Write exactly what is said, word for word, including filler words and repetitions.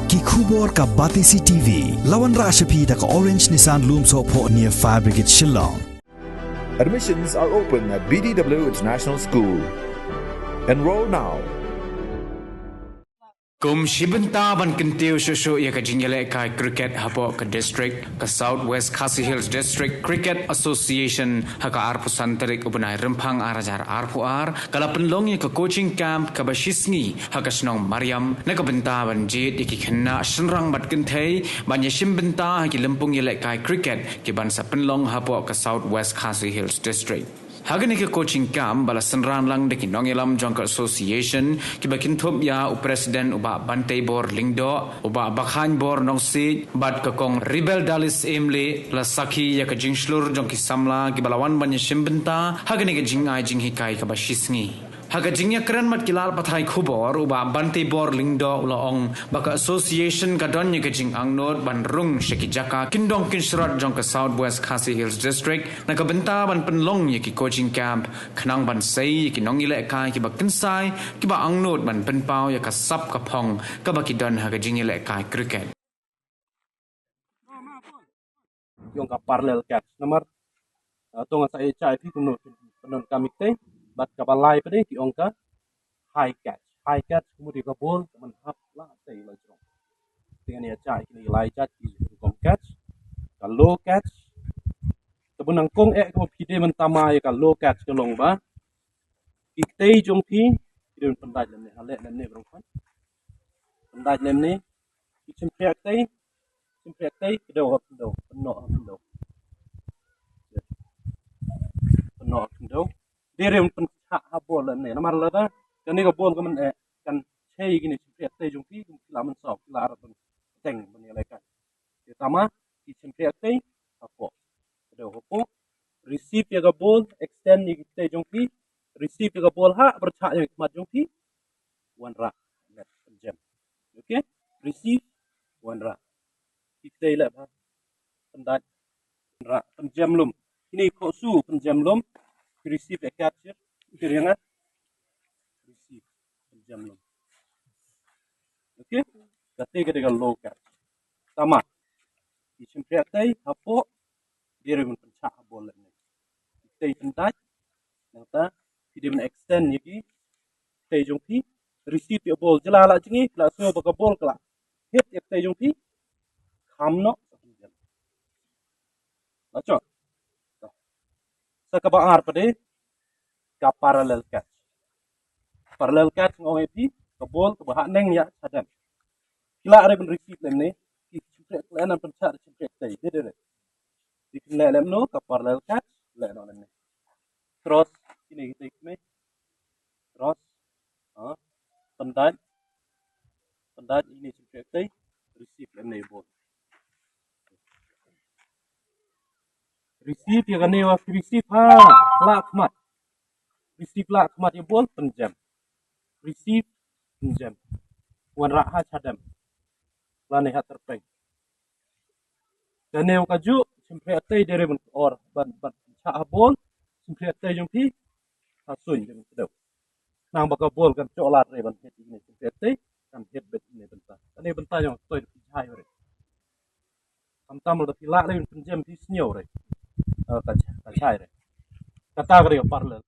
Ki khubor ka Batesi T V. La wanrah sha phi da ka Orange Nissan Lumsohphoh near Fire Brigade Shillong. Admissions are open at B D W International School. Enroll now. Kum shi bynta ban kyntiew shuh shuh ïa ka jingïalehkai cricket hapoh ka district, ka South West Khasi Hills District Cricket Association ha ka arphew san tarik u bnai Rymphang ar hajar arphew ar ka la pynlong ïa ka coaching camp kaba shisngi ha ka shnong Mariam na ka bynta ban jied ïa ki khynnah shynrang bad kynthei ban ïashim bynta ha ki lympung ïalehkai cricket ki ban sa pynlong hapoh ka South West Khasi Hills District. Ha kane ka coaching camp ba la synran lang da ki nongïalam jong ka association kiba kynthup ïa u president u Bah Banteibor Lyngdoh, u Bah Bakhainbor Nongsiej bad ka Kong Ribeldalis Emley, la sakhi ïa ka jingshlur jong ki samla kiba la wan ban ïashim bynta ha kane ka jingai jinghikai kaba shisngi. Ha ka jingïakren bad ki lad pathai khubor u Bah Banteibor Lyngdoh u la ong ba ka association ka don ïa ka jingangnud ban rung sha ki jaka kyndong kynshrot jong ka South West Khasi Hills District na ka bynta ban pynlong ïa ki coaching camp khnang ban sei ïa ki nongïalehkai kiba kynsai kiba angnud ban pynpaw ïa ka sap ka phong kaba ki don ha ka jingïalehkai cricket. Ïong ka parallel catch namar to nga sa ïa chai phi kumno pyndonkam ïa kata. Bad kaba lai pat de ki ong ka high catch. High catch kumno ka bol ka man hap la tei la jrong. Te ngan ïa chai kine lai catch ki rukom catch. Ka low catch. Te bun nang kong eh kaba phi de man tama ïa ka low catch ka long ba ki tei jong phi ki don pyndait lem ne ha leh lem ne brong khan. Pyndait lem ne ki chim pek tei chim pek tei kdew ha kdew pynnoh ha kdew. Pynnoh ha kdew. De rem pynchah ha bol lem ne namar lada kane ka bol ka man eh kan chei kine chim pek tei jong phi kum ki la man saw ki la arap teng ban ïa lai kan. Te tama ki chim pek tei hapoh. Kdew hapoh. Receive ïa ka bol extend ïa ki tei jong phi. Receive ïa ka bol ha pyrchah ïa ka mat jong phi. Wanrah. Let pynjem. Okay. Receive. Wanrah. Ki tei leh ba pyndait pynrah pynjem lum. Kine ko su pynjem lum. Ki receive ïa catch ïa ki riang ah. Receive pynjem lum. Okay. Kate kate ka low catch. Tama. Ki chim pek tei hapoh. Dei rem pynchah ha bol leh ne. Tei pyndait. Nangta phi dei ban extend ïa ki tei jong phi. Receive ïa bol jylla la jngi la sngew ba ka bol ka la hit ïa tei jong phi. Kham noh. La chot. Sa kaba ar pat de ka parallel catch. Parallel catch nga ong ïa phi ka bol kaba ha neng ïa chadem. Ki la re ban receive lem ne ki chimprek leh nan pynchah chimprek tei de de re. Ki kin leh lem no ka parallel catch leh no lem ne. Cross kine ki tei kine. Cross. Ha. Pyndait. Pyndait ine chimprek tei. Receive lem ne bol. Receive ïa kane wa receive ha la khmat. Receive la khmat ïa bol pynjem. Receive pynjem. Wanrah ha chadem. Lane ha tyrpeng. Kane wa ka ju chimprek tei dere ban or ban ban chah ha bol chimprek tei jong phi. Ha suin jong phi. Nang ba ka bol kan choh lad re ban hit ine chimprek tei kan hit bet ine bynta. Kane bynta jong toi phi jai re. Khamtam da phi lah leh pynjem phi sniew re. Ka chai re. Kata ka re parallel.